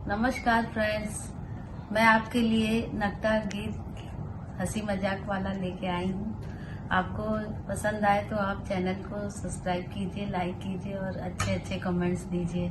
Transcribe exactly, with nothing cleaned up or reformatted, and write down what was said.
नमस्कार फ्रेंड्स, मैं आपके लिए नकटा गीत हंसी मजाक वाला लेके आई हूँ। आपको पसंद आए तो आप चैनल को सब्सक्राइब कीजिए, लाइक कीजिए और अच्छे अच्छे कमेंट्स दीजिए।